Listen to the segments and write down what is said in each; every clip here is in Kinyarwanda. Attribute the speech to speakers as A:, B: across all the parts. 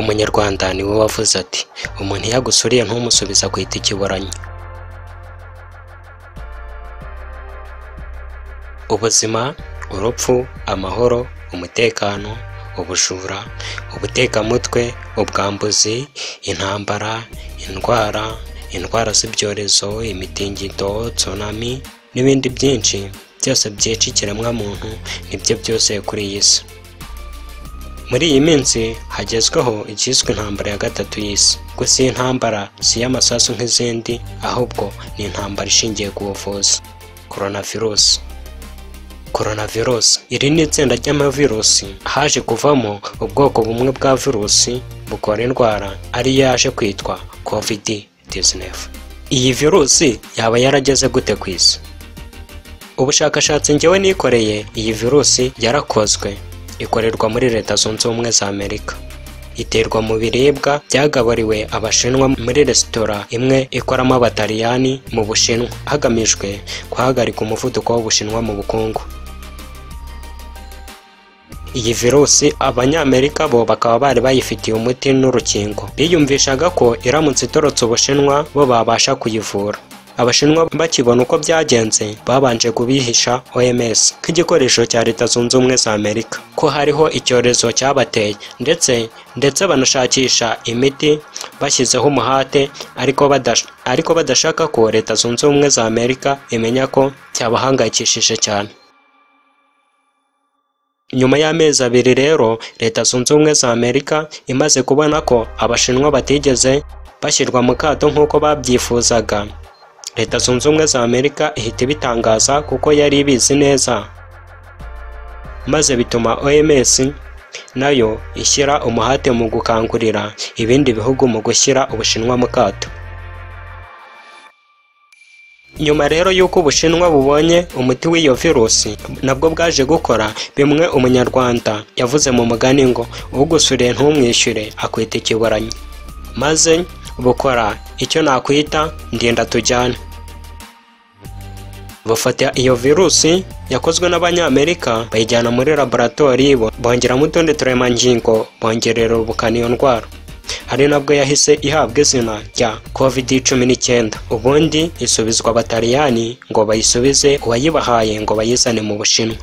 A: Umunyarwanda niwe wavuze ati umuntu iyo agusuriye ntumusubize akwita ikiburanyo. Ubuzima, urupfu, amahoro, umutekano, ubujura, ubutekamutwe, ubwambuzi, intambara, indwara, indwara z'ibyorezo, imitingito, tsunami n'ibindi byinshi byose byica ikiremwamuntu nibyo byose kuri iyi si. Muri iyi minsi hagezweho icyiswe intambara ya gatatu y'isi. Gusa iyi ntambara si iy'amasasu nk'izindi, ahubwo ni intambara ishingiye ku buvuzi. Coronavirus. Coronavirus iri ni itsinda ry'amavirusi haje kuvamo ubwoko bumwe bwa virusi bukora indwara ariyo yaje kwitwa COVID-19. Iyi virusi yaba yarageze gute ku isi? Ubushakashatsi njyewe nikoreye, iyi virusi yarakozwe ikorerwa muri Leta Zunze Ubumwe za Amerika, iterwa mu biribwa byagaburiwe Abashinwa muri resitora imwe ikoramo Abataliyani mu Bushinwa, hagamijwe guhagarika umuvuduko w'Ubushinwa mu bukungu. Iyi virusi Abanyamerika bo bakaba bari bayifitiye umuti n'urukingo, biyumvishaga ko iramutse itorotse Ubushinwa bo babasha kuyivura. Abashinwa bakibona uko byagenze babanje kubihisha OMS nk'igikoresho cya Leta Zunze Ubumwe za Amerika ko hariho icyorezo cyabateye, ndetse banashakisha imiti bashyizeho umuhate, ariko badashaka ko Leta Zunze Ubumwe za Amerika imenya ko cyabahangayikishije cyane. Nyuma y'amezi abiri rero, Leta Zunze Ubumwe za Amerika imaze kubona ko Abashinwa batigeze bashyirwa mu kato nk'uko babyifuzaga, Leta Zunze Ubumwe za Amerika ihita ibitangaza kuko yari ibizi neza, maze bituma OMS nayo ishyira umuhate mu gukangurira ibindi bihugu mu gushyira Ubushinwa mu kato. Nyuma rero y'uko Ubushinwa bubonye umuti w'iyo virusi, nabwo bwaje gukora bimwe Umunyarwanda yavuze mu mugani ngo ugusuriye ntumwishyure akwita ikiburanyo, maze bukora icyo nakwita ndinda tujyane. Bafata iyo virusi yakozwe n'Abanyamerika bayijyana muri laboratori, bongeramo utundi turemangingo bongerera ubukana iyo ndwara, ari nabwo yahise ihabwa izina rya COVID-19. Ubundi isubizwa Abataliyani ngo bayisubize uwayibahaye ngo bayizane mu Bushinwa.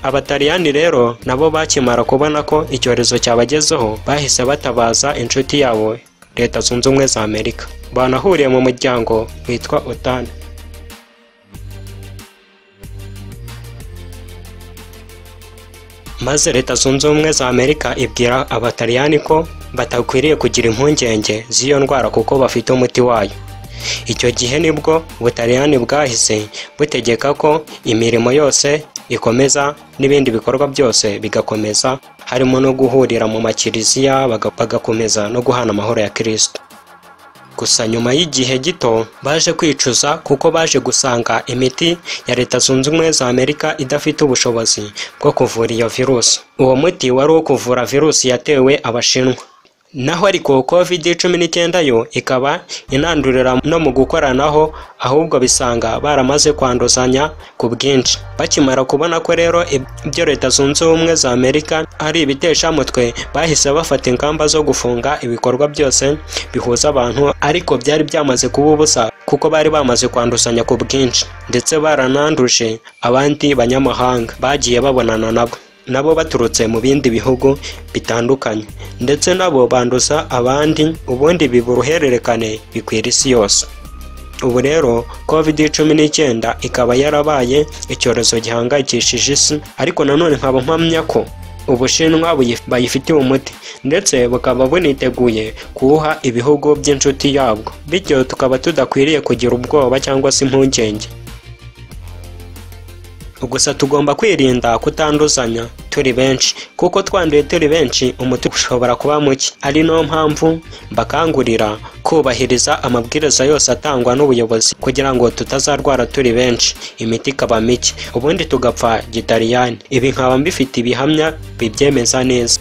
A: Abataliyani rero nabo bakimara kubona ko icyorezo cyabagezeho bahise batabaza inshuti yabo Leta Zunze Ubumwe za Amerika, banahuriye mu muryango witwa OTAN. Maze Leta Zunze Ubumwe za Amerika ibwira Abataliyani ko batakwiriye kugira impungenge z'iyo ndwara kuko bafite umuti wayo. Icyo gihe nibwo Ubutaliyani bwahise butegeka ko imirimo yose ikomeza n'ibindi bikorwa byose bigakomeza, harimo no guhurira mu makiliziya bagakomeza no guhana amahoro ya Kristo. Gusa nyuma y'igihe gito baje kwicuza kuko baje gusanga imiti ya Leta Zunze Ubumwe za Amerika idafite ubushobozi bwo kuvura iyo virusi. Uwo muti wari uwo kuvura virusi yatewe Abashinwa. Naho ariko COVID-19 yo ikaba inandurira no mu gukoranaho, ahubwo bisanga baramaze kwanduzanya ku bwinshi. Bakimara kubona ko rero ibyo Leta Zunze Ubumwe za Amerika ari ibiteshamutwe, bahise bafata ingamba zo gufunga ibikorwa byose bihuza abantu, ariko byari byamaze kuba ubusa kuko bari bamaze kwanduzanya ku bwinshi, ndetse barananduje abandi banyamahanga bagiye babonana nabo baturutse mu bindi bihugu bitandukanye, ndetse nabo banduza abandi, ubundi biba uruhererekane bikwira isi yose. Ubu rero COVID-19 ikaba yarabaye icyorezo gihangayikishije isi, ariko nanone nkaba mpamya ko Ubushinwa bayifitiye umuti, ndetse bukaba buniteguye kuwuha ibihugu by'inshuti yabwo, bityo tukaba tudakwiriye kugira ubwoba cyangwa se impungenge. Gusa tugomba kwirinda kutanduzanya turi benshi, kuko twanduye turi benshi umuti ushobora kuba muke. Ari niyo mpamvu mbakangurira kubahiriza amabwiriza yose atangwa n'ubuyobozi kugira ngo tutazarwara turi benshi, imiti ikaba mike, ubundi tugapfa gitaliyani. Ibi nkaba mbifite ibihamya bibyemeza neza.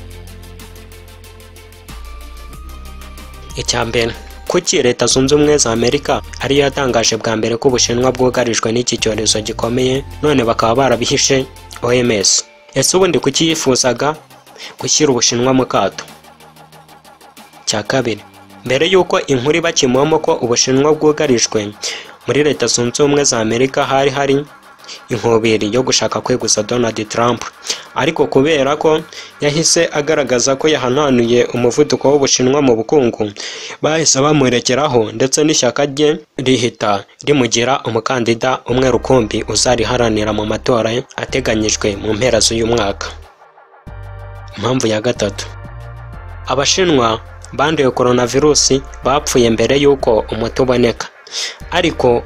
A: Icya mbere, kuki Leta Zunze Ubumwe za Amerika ariyo yatangaje bwa mbere ko Ubushinwa bwugarijwe n'iki cyorezo gikomeye, none bakaba barabihishe OMS? Ese ubundi kuki yifuzaga gushyira Ubushinwa mu kato? Cya kabiri, mbere y'uko inkuru iba kimomo ko Ubushinwa bwugarijwe, muri Leta Zunze Ubumwe za Amerika hari hari inkubiri yo gushaka kweguza Donald Trump, ariko kubera ko yahise agaragaza ko yahananuye umuvuduko w'Ubushinwa mu bukungu, bahise bamurekeraho, ndetse n'ishyaka rye rihita rimugira umukandida umwe rukumbi uzariharanira mu matora ateganyijwe mu mpera z'uyu mwaka. Impamvu ya gatatu, Abashinwa banduye coronavirus bapfuye mbere y'uko umuti uboneka, ariko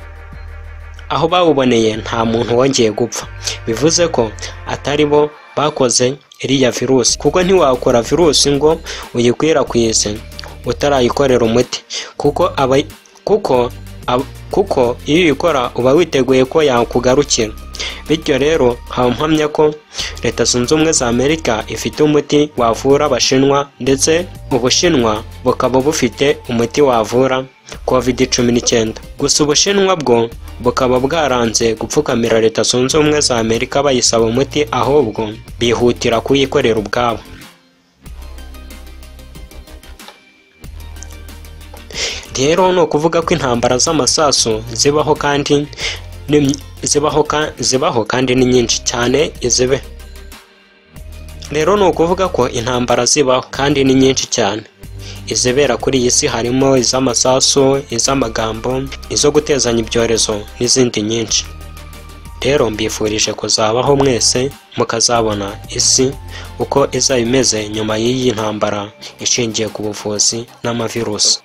A: aho bawuboneye nta muntu wongeye gupfa, bivuze ko atari bo bakoze iriya virusi, kuko ntiwakora virusi ngo uyikwirakwize utarayikorera umuti, kuko iyo uyikora uba witeguye ko yakugarukira. Bityo rero nkaba mpamya ko Leta Zunze Ubumwe za Amerika ifite umuti wavura Abashinwa, ndetse Ubushinwa bukaba bufite umuti wavura COVID-19. Gusa Ubushinwa bwo bukaba bwaranze gupfukamira Leta Zunze Ubumwe za Amerika bayisaba umuti, ahubwo bihutira kuyikorera ubwabo. Rero ni ukuvuga ko intambara z'amasasu zibaho kandi zibaho kandi ni nyinshi cyane izibe. Rero ni ukuvuga ko intambara zibaho kandi ni nyinshi cyane. Izibera kuri iyi si harimo iz'amasasu, iz'amagambo, izo gutezanya ibyorezo n'izindi nyinshi. Rero mbifurije kuzabaho mwese mukazabona isi uko izaba imeze nyuma y'iyi ntambara ishingiye ku buvuzi n'amavirusi.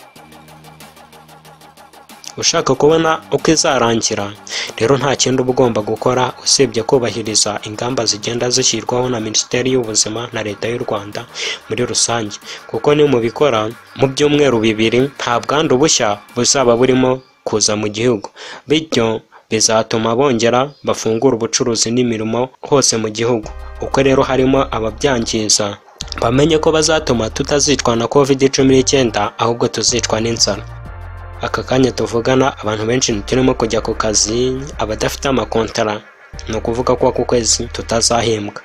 A: Ushaka kubona uko izarangira rero nta kindi uba ugomba gukora usibye kubahiriza ingamba zigenda zishyirwaho na Minisiteri y'Ubuzima na Leta y'u Rwanda muri rusange, kuko nimubikora mu byumweru 2 nta bwandu bushya buzaba burimo kuza mu gihugu, bityo bizatuma bongera bafungura ubucuruzi n'imirimo hose mu gihugu. Uko rero harimo ababyangiza bamenye ko bazatuma tutazicwa na COVID-19 ahubwo tuzicwa n'inzara. Aka kanya tuvugana abantu benshi ntiturimo kujya ku kazi, abadafite amakontara ni ukuvuga ko ku kwezi tutazahembwa.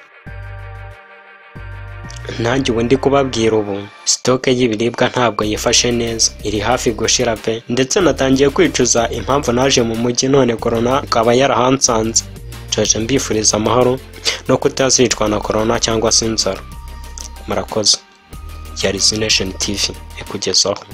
A: Nanjye ubu ndi kubabwira ubu sitoke y'ibiribwa ntabwo yifashe neza, iri hafi gushira pe, ndetse natangiye kwicuza impamvu naje mu mujyi none corona ikaba yarahansanze. Nje mbifuriza amahoro no kutazicwa na corona cyangwa se inzara. Murakoze. Yari Nation TV ikugezaho.